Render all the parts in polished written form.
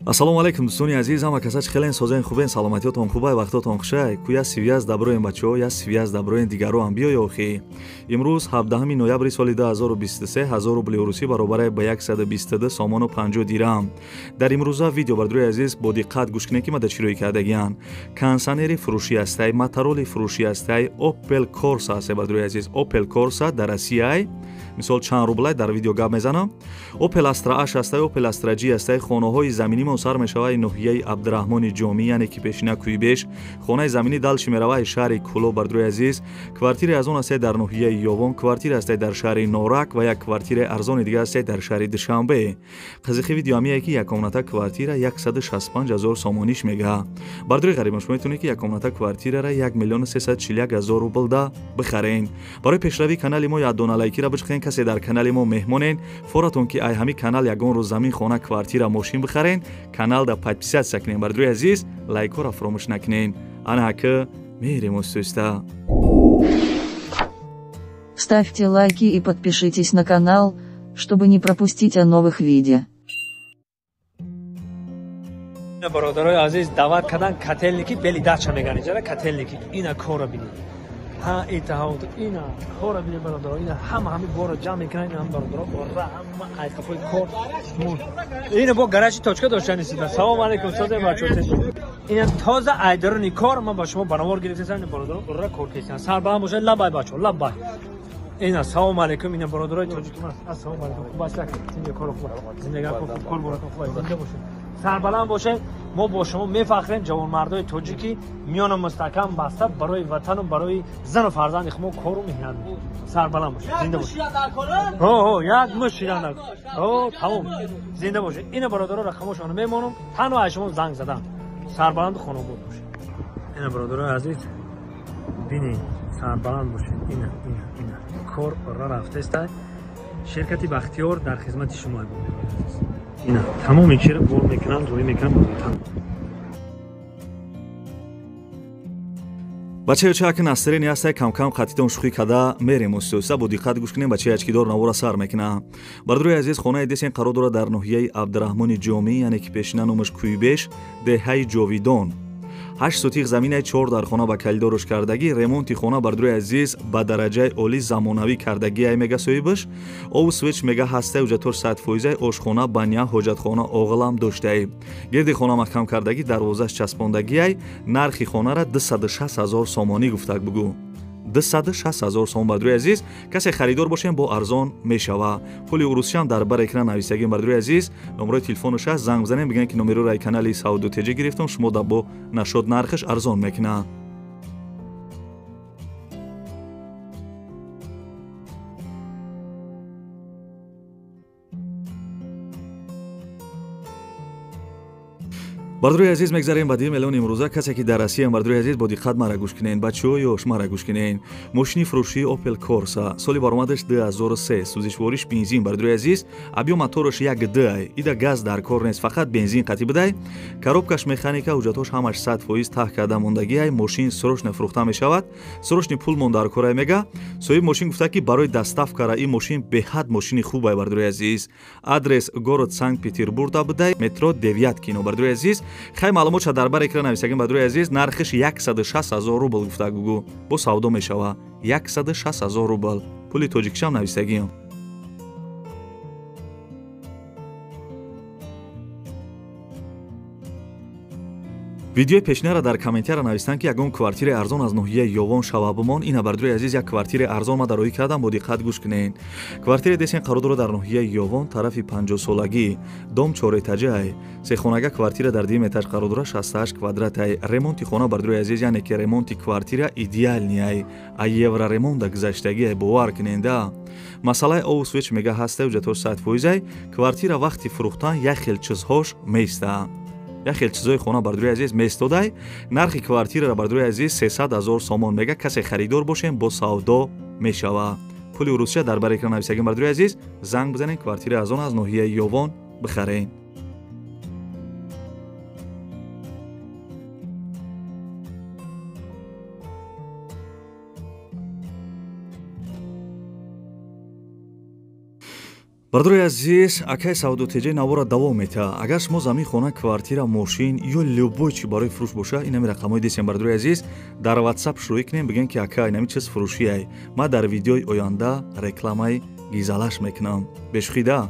Ассалому алайкум дӯстони азиз, ҳама каса чӣ хелен, созен, хубен, саломатиётон хубай, вақтотон хушай. Ку я связь даброем бачаҳо, я связь даброем дигаро ҳам биёй охи. Имрӯз 17 ноябри соли 2023, 1000 рубли русӣ баробар ба 122 сомону 50 дирам. Дар имрӯза видео бардорои азиз бо диққат гӯш кунед, ки ма дар чӣ рӯй кардагиян. Консанери фурӯшӣ ҳастай, Матороли фурӯшӣ ҳастай, Opel Corsa ҳастай бардорои азиз. Opel Corsa дар Россияй, мисол чанд рублай дар видео гап мезанам. Opel Astra H ҳастай, Opel Astra G ҳастай, хонаҳои заминӣ сар мешавад ноҳияи Абдураҳмони Ҷомӣ, яъне ки пешина Кӯйбеш. Хонаи заминӣ далши меравад шаҳри Кӯлоб бардорои азиз. Квартираи аз он ҳастай дар ноҳияи Ёвон, квартира ҳастай дар шаҳри Норак ва як квартираи арзони дигар ҳастай дар шаҳри Душанбе. Қызиқи видео ҳамие ки яккомната квартира 165 ҳазор сомониш мегаҳад. Бардорои ғарибон, шумо метавонед ки яккомната квартирара 1 миллиону 341 ҳазор рублда бихарен. Барои пешравии канали мо як дона лайкира бичиқен. Касе дар канали мо меҳмонен, форатон ки ай ҳами канал ягон рӯз замин, хона, квартира, мошин бихарен, каналда подписаться кунем. Бардорои азиз, лайкҳоро фаромӯш накунен. Ана ҳака мерем устуста. Ставьте лайки и подпишитесь на канал, чтобы не пропустить о новых видео. Бародарои азиз, даъват кардан котельники бели дача меган иҷара котельники. Ина корро бинед. Ҳа, итаҳод ина корро бинед бародаро, ина ҳама ҳами борро ҷамъ мекунанд, ина ҳам бародаро ора ҳама айқафои кор. Ина бо гаражи точка доштани сида. Салом алейкум, созе бачаҳо. Ина тоза айдарони кор ман ба шумо банавор гирифтам, ина бародаро ора кор кесидан. Сарбаланд бошед, лабай бачаҳо, лабай. Ина салом алейкум, ина бародарои тоҷики ман. Ассалому алейкум. Хуб аст, зинда кор хуб. Зиндагӣ хуб, кор боратон хуб, зинда бошед. Сарбаланд бошед. Мо бо шумо мефахрем, ҷавонмардои тоҷикӣ миёна мустаҳкам баста барои ватану барои зану фарзанди хумо кору меҳнат. Сарбаланд бошед, зинда бошед. Ҳо, як муш шидан. Ҳо, тамом. Зинда бошед. Ина бародаро рақамошонро мемонам, танҳо аз шумо занг задам. Сарбаланду хонобод бошед. Ина бародарои азиз, бинед, сарбаланд бошед. Ина, ина, ина. Кор ора рафтаест. Ширкати Бахтиёр дар хизмати шумо азиз. Ина тамоми чиро бор мекунанд, рӯй мекунанд ба ватан. Бачаё ча аки настроение ҳастай, камкам қатитон шӯхӣ када мерем устуста. Бо диққат гӯш кунем, бачаи ачкидор навора сар мекунам. Бардорои азиз, хонаи десен қарор дорад дар ноҳияи Абдураҳмони Ҷомӣ, яъне ки пешина номаш Кӯйбеш, деҳаи Ҷовидон. 8 сотих заминаи 4 дар хона ба калидорош кардагӣ. Ремонти хона бардорои азиз ба дараҷаи олӣ замонавӣ кардагӣ ай мега соҳибаш. Обу свеч мега ҳастаи, ҳуҷҷатҳош 100%, ошхона, баня, ҳоҷатхона, оғилам доштаи. Гирди хона маҳкам кардагӣ, дарвозаш часпондагӣ ай. Нархи хонара 260 ҳазор сомонӣ гуфтак бугӯ. 260 ҳазор сомон бардорои азиз. Касе харидор бошем, бо арзон мешава. Пули урусиам дар бар экран нависагем бардорои азиз. Номерои телефонаш ҳаст, занг бизанем, бигӯем ки номероро ай канали Савдо ТЖ гирифтам, шумо да бо нашод нархаш арзон мекунад. Бардорои азиз, мегзарем ба дим эълони имрӯза. Касе ки дар Россия, бардорои азиз, бо диққат мара гӯш кунед, бачаҳо ёш мара гӯш кунед. Мошини фурӯшии Opel Corsa, соли баромадаш 2003, сӯзишвориш бензин бардорои азиз, объём мотораш 1.2 ай, ида газ дар кор нест, фақат бензин қатӣ бидай. Коробкаш механика, ҳуҷҷатҳош ҳамаш 100% таҳ карда мондагӣ ай. Мошин срочно фурӯхта мешавад, срочный пул мон дар кор ай мега. Соҳиби мошин гуфта ки барои доставкара ин мошин беҳад мошини хуб ай бардорои азиз. Адрес город Санкт-Петербург будай, метро Девяткино бардорои азиз. Хай маълумотша дар бар экран нависагем бардорои азиз. Нархиш 160 ҳазор рубл гуфта гугу, бо савдо мешава. 160 ҳазор рубл пули тоҷикишам нависагим. Видеои пешинара дар комментария навистанд ки ягон квартираи арзон аз ноҳияи Ёвон шава бумон. Ина бардорои азиз, як квартираи арзон ма дароӣ кардам, бо диққат гӯш кунед. Квартираи десен қарор дорад дар ноҳияи Ёвон, тарафи 50-солагӣ, дом чорэтажаи, сехонага квартира дар дуюм этаж қарор дорад, 68 квадратай. Ремонти хона бардорои азиз, яъне ки ремонти квартира идеальный ай, а евроремонта гузаштагӣ ай, бовар куненда. Масъалаи обу свеч мега ҳастай, ҳуҷҷатҳош 100%. Квартира вақти фурӯхтан як хел чизҳош меиста. Як хел чизҳои хона бардорои азиз меистодай. Нархи квартираро бардорои азиз 300 ҳазор сомон мега. Касе харидор бошем, бо савдо мешава. Пули урусия дар бар экран нависагем бардорои азиз. Занг бизанед, квартира арзон аз ноҳияи Ёвон бихаред. Бародари азиз, акай Савдо ТЖ навора давом мета. Агар шумо замин, хона, квартира, мошин ё любой чи барои фурӯш боша, инами рақамҳои десем, бародари азиз, дар WhatsApp шурӯъ кунем, бигем ки ака, инами чиз фурӯшиай. Ман дар видеои оянда рекламаи гизалаш мекунам. Бешухида.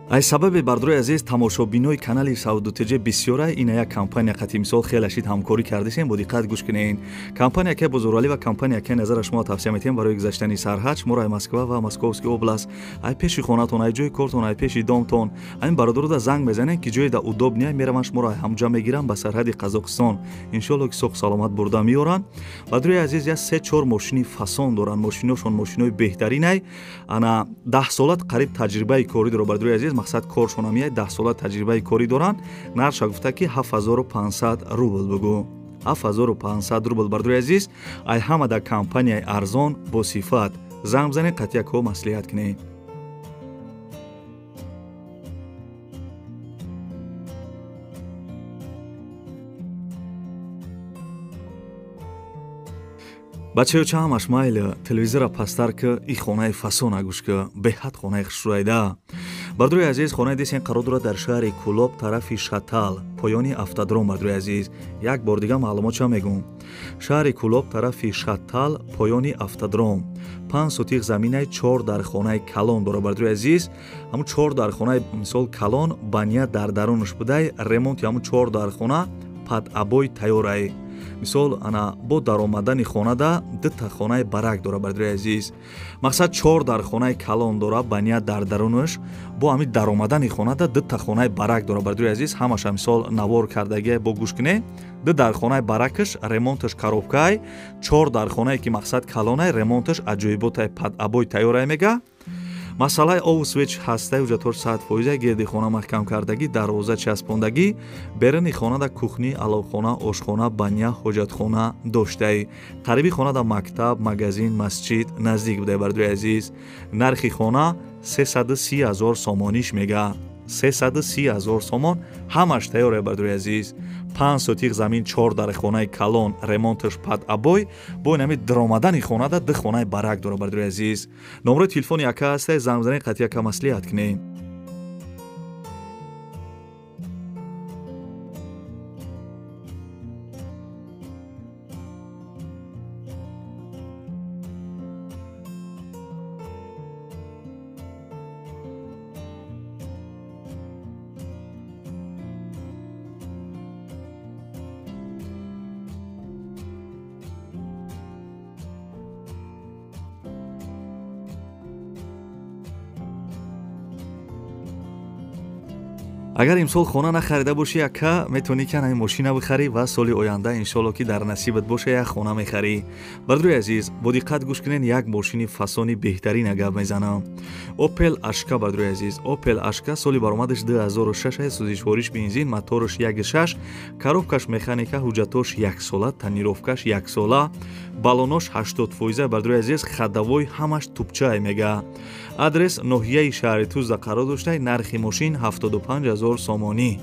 Ай сабаби, бародари азиз, тамошобинои канали Савдо ТЖ бисёра, ина як компания қати мисол хеле шид ҳамкорӣ кардесем, бо диққат гӯш кунед. Компания ки Бозоралӣ ва компания ки назара шумо тавсия метиҳем барои гузаштани сарҳад, шуморо ай Москва ва Московский област, ай пеши хонатон, ай ҷои кортон, ай пеши домтон, айн бародарода занг мезанед, ки ҷое да удобния мераванд, шуморо ай ҳамҷа мегиранд ба сарҳади Қазоқистон. Иншоалло ки соғ саломат бурда меоранд. Бародари азиз, як 3-4 мошини фасон доранд, мошиношон мошинои беҳтаринай. Ана 10 сола қариб таҷрибаи корӣ дорад, бародари азиз, мақсад коршон ҳам 10 сола таҷрибаи корӣ доранд. Нархша гуфта ки 7500 рубл бугу. 7500 рубл, бародари азиз, ай ҳама дар компанияи арзон бо сифат. Занг бизанед, қатъия ко маслиҳат кунед. Бачаё, ча ҳамаш майли, телевизора пастар ки, и хонаи фасона гӯш ки, беҳад хонаи хушрӯайда. Бародари азиз, хонаи десен қарор дорад дар шаҳри Кулоб, тарафи Шатал, поёни автодром. Бародари азиз, як бор дига маълумот ча мегӯм. Шаҳри Кулоб, тарафи Шатал, поёни автодром. 5 сотих заминаи 4 дар хонаи калон дорад, бародари азиз. Ҳамун 4 дар хонаи мисол калон баня дар дарунаш будай, ремонти ҳамун 4 дар хона под обой тайёрай. Мисол ана бо даромадани хонада 2 хонаи барак дорад, бародари азиз. Мақсад 4 дар хонаи калон дорад, баня дар дарунаш, бо ҳамин даромадани хонада 2 хонаи барак дорад, бародари азиз. Ҳамаша мисол навор кардагия, бо гӯш кунед. 2 дар хонаи баракаш ремонташ коробкай, 4 дар хонае ки мақсад калонай ремонташ аҷоиботай под обой тайёрай мега. Масъалаи ову свеч ҳастаи ҳуҷҷатҳош 100%, гирди хона маҳкам кардагӣ, дарвоза часпондагӣ, беруни хонада кухни, аловхона, ошхона, баня, ҳоҷатхона доштаи. Қариби хонада мактаб, магазин, масҷид наздик будай, бародари азиз. Нархи хона 330 000 сомониш мега. 330 000 сомон, ҳамаш тайёре, бародари азиз. 5 сотих замин, 4 дар хонаи калон, ремонташ под обой, бо инами даромадани хонада 2 хонаи барак дорад, бародари азиз. Номерои телефони ака ҳастай, занг бизанед, қатъи ака маслиҳат кунед. Агар имсол хона нахарида бошӣ, ака, метавонӣ ки ҳамин мошина бихарӣ ва соли оянда иншоалло ки дар насибат боша як хона мехарӣ. Бародари азиз, бо диққат гӯш кунед, як мошини фасони беҳтарина гап мезанам. Opel Ashka, бародари азиз, Opel Ashka соли баромадаш 2006, сӯзишвориш бензин, мотораш 1.6, коробкаш механика, ҳуҷҷатош яксола, тонировкаш яксола, балонош 80%, бародари азиз, ходовой ҳамаш тупчай мега. Адрес ноҳияи шаҳри Тузда қарор дошта, нархи мошин 75 000 сомонӣ.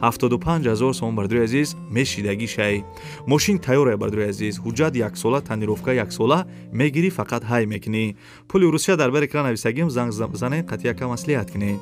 75 000 сомон, бародари азиз, мешидагӣ шай. Мошин тайёре, бародари азиз, ҳуҷҷат яксола, тонировка яксола, мегирӣ, фақат ҳай мекунӣ. Пули Русия дар бар экран нависагим, занг занед, қатъи яка маслиҳат кунед.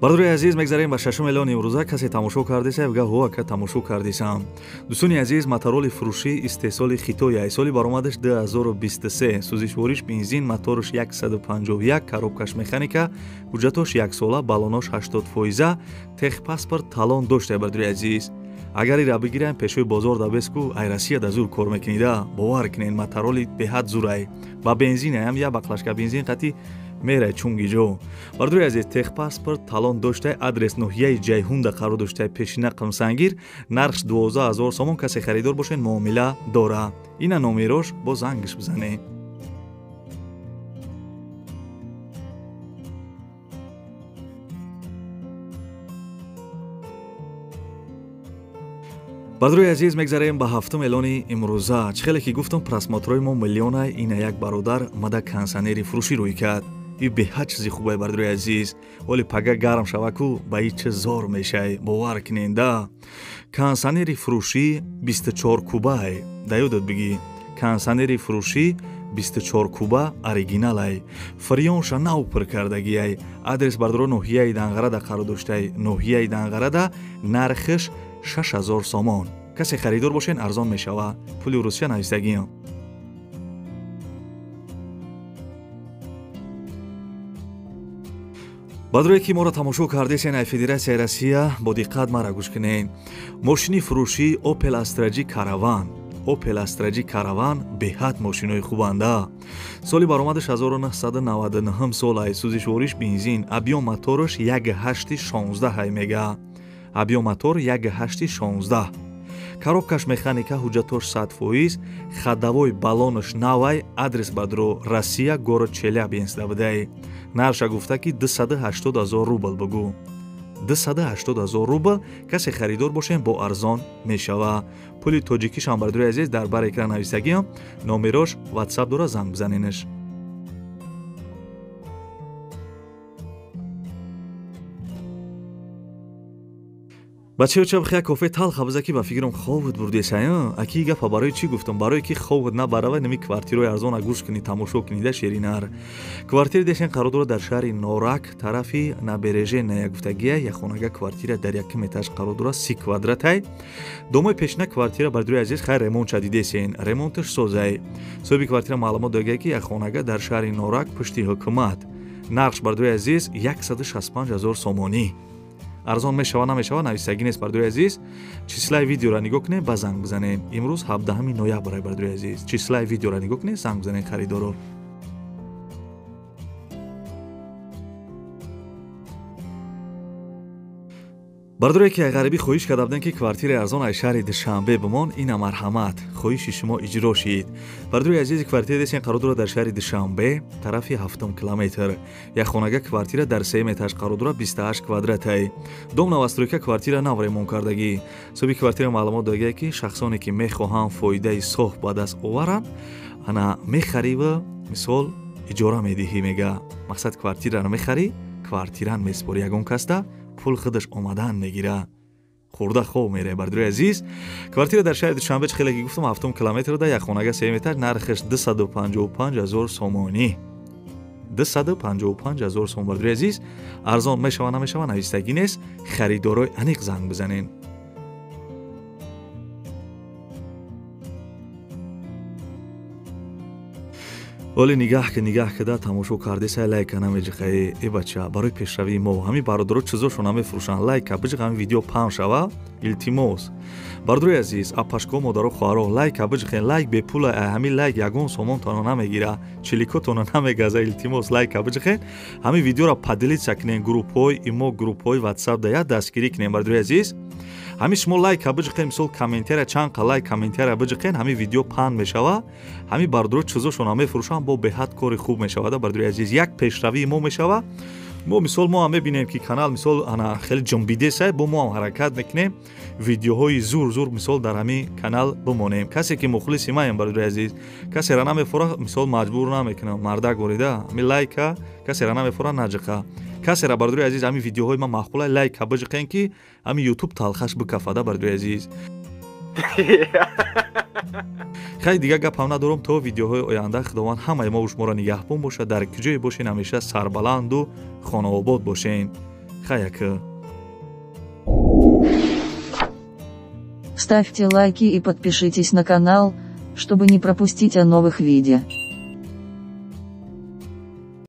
Бародари азиз, мегзарем ба 6 миллион имрӯза. Касе тамошо кардеса, га ҳо ака тамошо кардесам. Дӯстони азиз, мотороли фурӯшӣ истеҳсоли Хитоя, соли баромадаш 2023, сӯзишвориш бензин, мотораш 151, коробкаш механика, ҳуҷҷатош яксола, балонош 80%, техпаспорт талон дошта, бародари азиз. Агар ира бигирем, пешои бозор да беску, ай Россия да зур кор мекунида, бовар кунед, мотороли беҳад зурай. Ба бензинаям я баклашка бензин қати мерай чунги ҷо. Бародари азиз, техпаспорт талон доштай, адрес ноҳияи Ҷайҳунда қарор доштай, пешина Қимсангир, нархш 12 000 сомон, касе харидор бошед, муомила дора. Ина номерош, бо зангш бизанед. Бародари азиз, мегзарем ба 7 эълони имрӯза. Чӣ хеле ки гуфтам, просмотрҳои мо миллиона, ина як бародар мада кондиционери фурӯшӣ рӯй кард. И беҳад чизи хубай, бардори азиз. Оли пага гарм шава ку, ба и чиз зор мешай, бовар киненда. Кондиционери фурӯшӣ 24 кубай, да ёдат бигӣ. Кондиционери фурӯшӣ 24 куба, оригиналай, фреонша нав пур кардагиай. Адрес, бардоро, ноҳияи Данғарада қарор доштай, ноҳияи Данғарада. Нархш 6000 сомон. Касе харидор бошен, арзон мешава. Пули Русия навистагиам. Бадрое ки моро тамошо кардесен ай Федератсияи Россия, бо диққат мара гӯш кунед. Мошини фурӯшӣ Opel Astra G Caravan. Opel Astra G Caravan беҳад мошинои хубанда. Соли баромадаш 1999 сол ай, сӯзишвориш бензин, объём мотораш 1,8 16 ай мега. Объём мотор 1,8 16. Коробкаш механика, ҳуҷҷатош 100%, ходовой баллонаш навай. Адрес, бадро, Россия, город Челябинск будай. Нарша гуфта ки 280 ҳазор рубл бугӯ. 280 ҳазор рубл. Касе харидор бошем, бо арзон мешава. Пули тоҷикишам, бардори азиз, дар бар экран нависагиам. Номерош Ватсап дора, занг бизаненаш. Бачаё, чаб як кофе талха биза, ки ба фикрам хобут бурдесая. Аки гапа барои чӣ гуфтам? Барое ки хобут набарава, нами квартираи арзона гӯш кунӣ, тамошо кунида, шеринар. Квартира дешен қарор дорад дар шаҳри Норак, тарафи Набережная гуфтагия. Як хонага квартира дар якум этаж қарор дорад, 30 квадратай. Домои пешина квартира, бардори азиз, хайр, ремонт ша дидесен, ремонташ созай. Соҳиби квартира маълумот додагия, ки як хонага дар шаҳри Норак, пушти ҳукумат. Нархш, бардори азиз, 165 ҳазор сомонӣ. Арзон мешава, намешава, нависагӣ нест, бардори азиз. Числаи видеоро нигоҳ кунед, ба занг бизанед. Имрӯз 17 ноябр, бардори азиз. Числаи видеоро нигоҳ кунед, занг бизанед харидоро. Бардоре ки ғарибӣ хоҳиш карда будем, ки квартираи арзон аз шаҳри Душанбе бимон, ина марҳамат, хоҳиши шумо иҷро шид. Бардори азизи, квартира десен қарор дорад дар шаҳри Душанбе, тарафи ҳафтум километр. Як хонага квартира дар сеюм этаж қарор дорад, 28 квадратай. Дом новостройка, квартира нав ремонт кардагӣ. Соҳиби квартира маълумот додагия, ки шахсоне ки мехоҳанд фоидаи соф ба даст оваранд, ана мехариву мисол иҷора медиҳӣ, мега. Мақсад, квартираро мехарӣ, квартиран месупорӣ ягон касда, пул худаш омадан мегира, хӯрда хоб мере. Бардори азиз, квартира дар шаҳри Душанбе, чӣ хеле ки гуфтам, ҳафтум километрда, як хонага, сеюм этаж, нархаш 255 ҳазор сомонӣ, 255 ҳазор сом. Бардори азиз, арзон мешава, намешава, навистагӣ нест. Харидорои аниқ занг бизанен. Оле нигаҳ ки, нигаҳ кида тамошо кардесай, лайка намеҷиқаи. Э бача, барои пешравии мо ҳамин бародаро чизошон намефурӯшанд, лайка биҷиқ, ҳамин видео паҳн шава, илтимос. Бародарои азиз, апашко, модаро, хоҳаро, лайка биҷиқен. Лайк бепула, ҳамин лайк ягон сомонтонро намегира, чиликотонро намегаза. Илтимос, лайка биҷиқен, ҳамин видеоро поделиться кунен группҳои имо, группҳои Ватсап да як дастгирӣ кунем. Бародарои азиз, ҳамин шумо лайка биҷиқен, мисол комментария, чанд қа лайк, комментария биҷиқен, ҳамин видео паҳн мешава. Ҳамин бародаро чизошон мефурӯшанд, бо беҳад кори хуб мешавада. Бародарои азиз, як пешравии мо мешава. Мо мисол мо ҳам мебинем, ки канал мисол ана хеле ҷунбидесай, бо мо ҳам ҳаракат мекунем, видеоҳои зур зур мисол дар ҳамин канал бимонем. Касе ки мухлиси маем, бародарои азиз, касера намефура, мисол маҷбур намекунам. Мардак ворида ҳамин лайка касера намефура, наҷиқа. Касера, бародарои азиз, ҳамин видеоҳои ман маъқула, лайка биҷиқен, ки ҳамин Ютуб талхаш бикафада. Бародарои азиз, хай, дигар гапам надорам. То видеоҳои оянда Худованд ҳамаи мову шуморо нигаҳбон бошад. Дар куҷое бошен, ҳамеша сарбаланду хонаобод бошен. Хай, ака. Ставьте лайки и подпишитесь на канал, чтобы не пропустить о новых видео.